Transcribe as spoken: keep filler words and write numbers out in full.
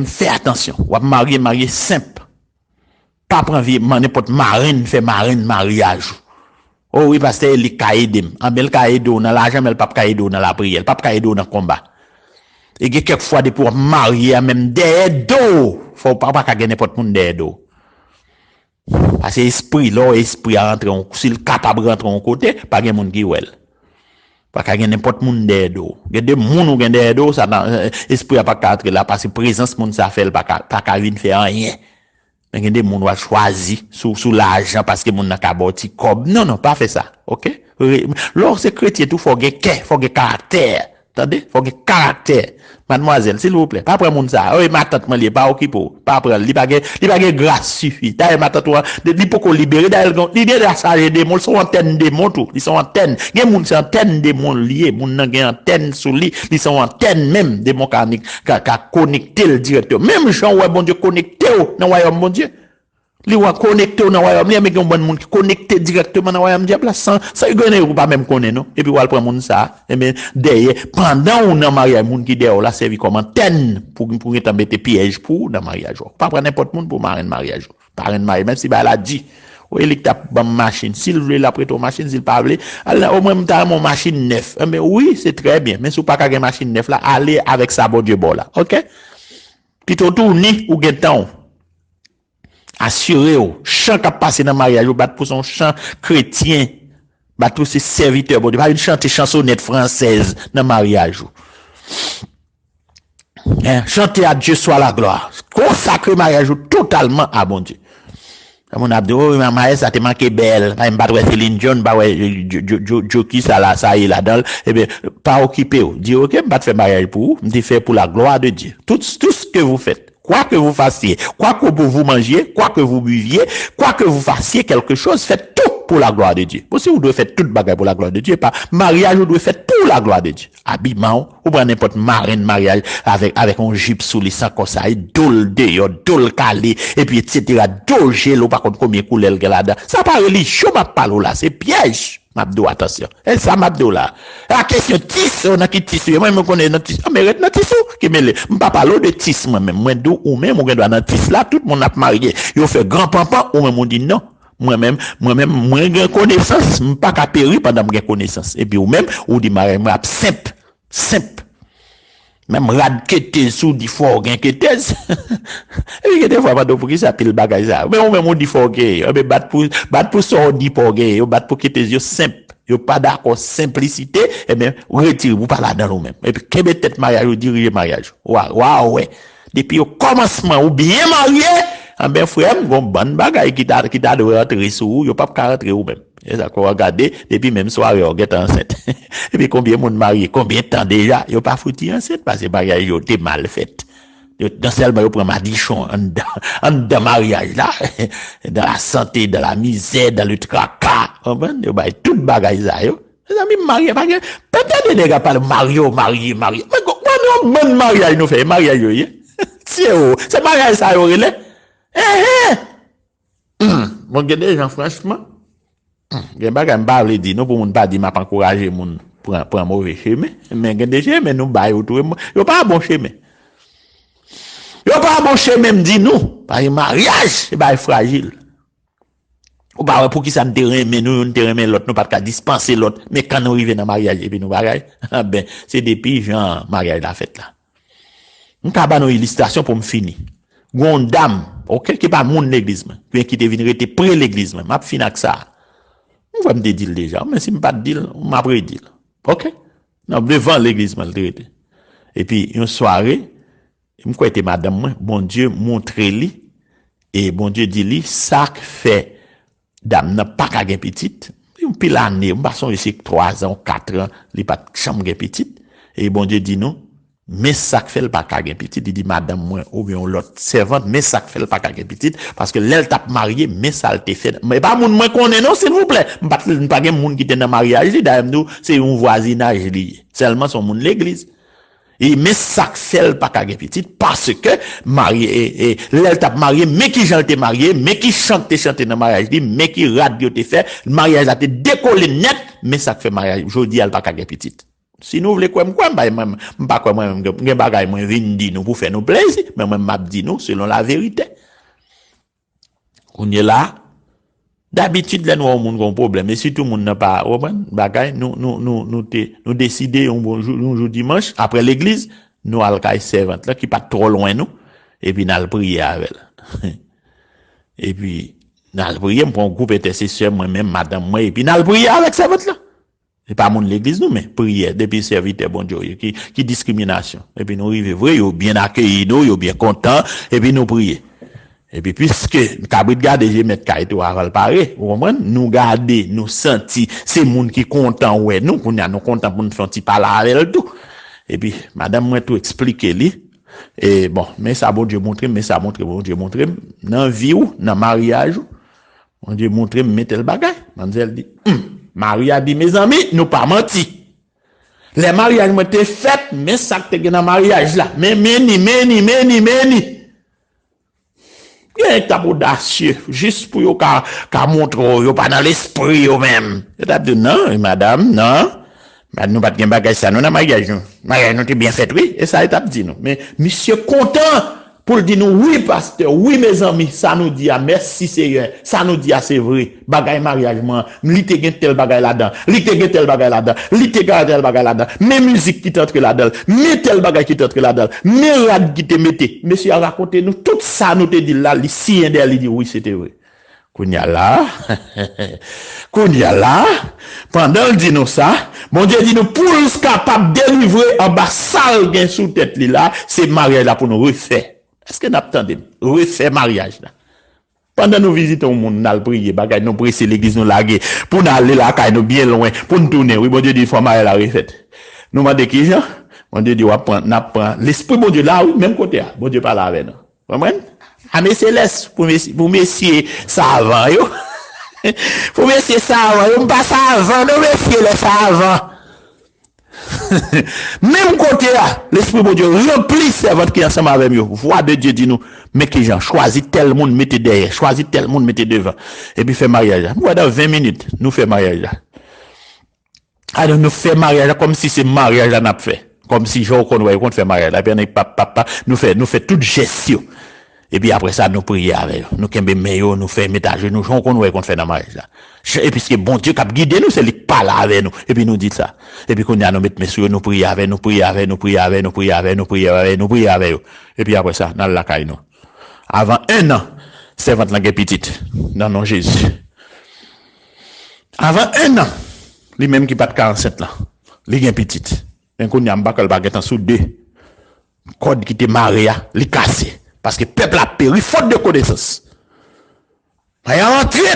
Fè atansyon. W ap marye, marye senp. Pa pran vye man nenpòt marenn fè marenn maryaj ou. O wi, pastè Eli ka ede m. Anben, l ka ede w nan lajan, men l p ap ka ede w nan lapriyè. L p ap ka ede w nan konba. E gen kèk fwa, depi w ap marye a, menm dèyè do w, fò w pa, pa ka gen nenpòt moun dèyè do w. Paske espri, lè w espri a rantre yon, si l kapab rantre yon kote, pa gen moun ki wè l. Pa ka gen nenpòt moun dèyè do w. Gen de moun ou gen dèyè do w, sa nan, eh, espri a pa ka antre la, paske prezans moun sa fè l pa ka, pa ka vin fè anyen. Men gen de moun w ap chwazi sou, sou lajan paske moun nan ka ba w ti kòb. Non, non, pa fè sa, oke? Re- Lè w se kretyen tou, fò w gen kè, fò w gen karaktè. Tande? Fò w gen karaktè. Madmwazèl, silvouplè, pa pran moun sa. Wi, matant mwen li ye, pa okipe w. Pa pran l. Li pa gen, li pa gen gras sifi. Dayè, matant ou an, li poko libere. Dayè, li gen, li deja chaje demon. Li se yon antèn demon tou. Li se yon antèn. Gen moun, se antèn demon li ye. Moun nan gen antèn sou li. Li se yon antèn menm. Demon ka, ka, ka konekte l dirèkteman. Menm jan w wè Bondye konekte w nan wayòm Bondye. Li wè konekte w nan wayòm li, men gen yon bann moun ki konekte dirèkteman nan wayòm dyab la, san, san gen ou pa menm konnen non. Epi w al pran moun sa, enben, dèyè, pandan ou nan maryaj, moun ki dèyè w la sèvi kòm antèn pou, pou gentan mete pyèj pou ou nan maryaj ou. Pa pran nenpòt moun pou marenn maryaj ou. Parenn maryaj, menm si bagay la di. Wi, li k t ap ban m machin. Si l vle, l ap rete w machin. Si l pa vle, al nan, omwen m ta renmen yon machin nèf. Enben, wi, se trè byen. Men si w pa ka gen machin nèf la, ale avèk sa Bondye ba w la. Oke? Pito w tounen, ou gen tan w. Asire w, chan k ap pase nan maryaj ou, bat pou se yon chan kretyen, bat pou se sèvitè Bondye. Pa vin chante chansonèt fransèz nan maryaj ou. Hein, chante à Dieu soit la gloire. Konsakre maryaj ou totalman a Bondye. Yon moun ap di, oh, maryaj sa te manke bèl. M pa t wè Celine Dion, m pa wè Joki sa la, sa ye ladan l. Ebyen, pa okipe w. Di, ok, m pa t fè maryaj pou ou, m te fè pou la gloire de Dieu. Tout, tout ce que vous faites, quoi que vous fassiez, quoi que vous mangiez, quoi que vous buviez, quoi que vous fassiez quelque chose, faites tout pour la gloire de Dieu. Bon, si ou dwe fè tout bagay pou la gloire de Dieu, pa maryaj ou dwe fè pou la gloire de Dieu. Abiman w, ou pran nenpòt marenn maryaj avèk, avèk yon jip sou li san kò sa, e do l deyò, do l kale, epi etsetera, do jel, ou pa konn konbyen koulè l gen ladan. Sa pa relijyon m ap pale w la, se pyèj. M ap di w atansyon. E sa m ap di w la. A kesyon tis, ou nan ki tis ou ye? Mwen, mwen konnen nan tis. A, men ret nan tis ou ki mele. M pa pale w de tis mwen menm. Mwen di w, ou menm, ou gen dwa nan tis la, tout moun ap marye. Yo fè gran panpan, ou menm, ou di non. Mwen menm, mwen menm, mwen gen konesans, m pa ka peri pandan m gen konesans. Epi ou menm, ou di maryaj mwen ap senp. Senp. Menm rad ketez, si w di fò w gen ketez. Epi gen de fwa, m ap di w, poukisa pil bagay sa? Men ou menm, ou di fò w gen. Enben, bat pou, bat pou sa w di fò w gen. Yo bat pou ketez yo senp. Yo pa dakò senplisite, enben, retire, ou pa ladan l ou menm. Epi kenbe tèt maryaj ou, dirije maryaj ou. Wa, wa, wè. Depi o kòmansman ou byen marye, anben, frè m, gon bann bagay ki ta, ki ta dwe rantre sou ou, yo p ap ka rantre ou menm. E sa ke w ap gade, depi menm sware a, w gentan ansent. Epi konbyen moun marye, konbyen tan deja, yo pa fouti ansent, paske maryaj yo te mal fèt. Yo, non sèlman yo pran madichon anndan, anndan maryaj la, dans la santé, dans la misère, dans le tracas, konprann? Yo bay tout bagay sa yo. Mezanmi, m marye, pa gen, pa tande nèg ap pale marye, w marye, marye. Men, gwo, gwo, yon bann maryaj nou fè, e maryaj yo ye. Tye o, se maryaj sa yo rele. Enhen. Hmm, bon, gen de jan, franchman, hmm, gen bagay m pa vle di nou pou moun pa di m ap ankouraje moun pran, pran move chemen, men gen de chemen nou bay ou tou, yo pa bon chemen. Yo pa bon chemen, m di nou, paske maryaj, se bagay frajil. Ou pa wè poukisa n te renmen nou, youn te renmen lòt, nou pa t ka dispanse lòt, men kan nou rive nan maryaj, epi nou bagay, ben, se depi jan maryaj la fèt la. M ka ba nou ilistrasyon pou m fini. Gon dam, oke, ki pa moun legliz mwen, men ki te vin rete pre legliz mwen. M ap fin ak sa. M kwè m te di l deja, men si m pa t di l, m ap redi l. Oke? Nan devan legliz mwen, l te rete. Epi, yon sware, m kwè te madanm mwen, Bondye montre li, e Bondye di li, sa k fè dam nan pa ka gen pitit. Yon pil ane, m pa sonje si twa zan ou kat an, li pa t janm gen pitit. E Bondye di nou, men sa k fè l pa ka gen pitit. Li di madanm mwen, oubyen yon lòt sèvant, men sa k fè l pa ka gen pitit. Paske lè l t ap marye, men sa l te fè. E pa moun mwen konnen non, silvouplè. M pa t, m pa gen moun ki te nan maryaj li, dayè m di w, se yon vwazinaj li ye. Sèlman se yon moun legliz. E men sa k fè l pa ka gen pitit, paske marye, e, e, lè l t ap marye, men ki jan l te marye, men ki chan k te chante nan maryaj li, men ki rad yo te fè, maryaj la te dekole nèt, men sa k fè maryaj, jodi a l pa ka gen pitit. Si nou vle kwè m, kwè m, bay mwen, m pa kwè mwen menm gen, gen bagay mwen vin di nou pou fè nou plezi, men mwen m ap di nou selon laverite. Kounye la, dabitid lè n wè yon moun gen yon pwoblèm, e sitou moun nan pa, w konprann, bagay, nou, nou, nou, nou te, nou deside yon bon jou, yon jou dimanch, apre legliz, nou al kay sèvant lan ki pa t twò lwen nou, epi n al priye avè l. Epi, n al priye, m pran yon gwoup entèsesè, mwen menm, madanm mwen, epi n al priye avèk sèvant lan. Se pa moun legliz nou, men priyè, depi sèvitè Bondye w ye, ki, ki diskriminasyon. Epi nou rive vre, yo byen akeyi nou, yo byen kontan, epi nou priye. Epi piske kabrit gade je mèt kay tou avan l pare, ou konprann? Nou gade, nou santi, se moun ki kontan wè nou, kounye a nou kontan pou n fè yon ti pale avè l tou. Epi madanm mwen tou eksplike li, e bon, men sa Bondye montre m, men sa montre Bondye montre m, nan vi w, nan maryaj ou, Bondye montre m men tèl bagay. Manzèl di, hmm. Mari a di, mezanmi, nou pa manti. Lè maryaj mwen te fèt, men sa k te gen nan maryaj la. Men, men ni, men ni, men ni, men ni. Gen k t ap odasye, jis pou yo ka, ka montre w, yo pa nan lespri yo menm. Yo t ap di, non, madanm, non. Mad-, nou pa t gen bagay sa, nou nan maryaj nou. Maryaj nou te byen fèt, wi. E sa yo t ap di nou. Men misye kontan pou l di nou, wi, pastè, wi, mezanmi, sa nou di a, mèsi, Seyè, sa nou di a, se vre. Bagay maryaj mwen an, li te gen tèl bagay ladan, li te gen tèl bagay ladan, li te gen tèl bagay ladan, men mizik ki te antre ladan l, men tèl bagay ki te antre ladan l, men rad ki te mete. Mesye a rakonte nou tout sa nou te di l la, li siyen dèyè, li di, wi, se te vre. Kounye a la, kounye a la, pandan l di nou sa, Bondye di nou pou l kapab delivre anba sa l gen sou tèt li la, se maryaj la pou nou refè. Èske n ap tande m? Refè maryaj la. Pandan nou vizite yon moun, n al priye, bagay nou prese, legliz nou lage, pou n ale lakay nou byen lwen, pou n tounen, wi, Bondye di fò maryaj la refèt. Nou mande kijan? Bondye di w ap pran, n ap pran. Lespri Bondye la, wi, menm kote a. Bondye pale avè nou. Konprann? A mesye lès pou mesye, pou mesye savan yo. Pou mesye savan yo, m pa savan non mesye lè savan. Menm kote a, Lespri Bondye ranpli sèvant ki ansanm avè m yo. Vwa de Dye di nou, men kijan, chwazi tèl moun mete dèyè, chwazi tèl moun mete devan. Epi fè maryaj la. M wè nan ven minit, nou fè maryaj la. Alò, nou fè maryaj la kòmsi se maryaj la n ap fè. Kòmsi jan w konn wè yo konn fè maryaj la. Epi annik pap, pap, pap, nou fè, nou fè tout jès yo. Epi apre sa, nou priye avè yo. Nou kenbe men yo, nou fè met ajenou, jan w konn wè yo konn fè nan maryaj la. Episke Bondye k ap gide nou, se li k pale avè nou. Epi nou di sa. Epi kounye a, nou met men sou yo, nou priye avè, nou priye avè, nou priye avè, nou priye avè, nou priye avè, nou priye avè yo. Epi apre sa, n al lakay nou. Avan en an, sèvant lan gen pitit. Nan non Jezi. Avan en an, li menm ki pa t ka ansent lan, li gen pitit. Men kounye a, m pa kwè l pa gentan sou de. Kòd ki te mare a, li kase. Paske pèp la peri fot de konesans. Mwen antre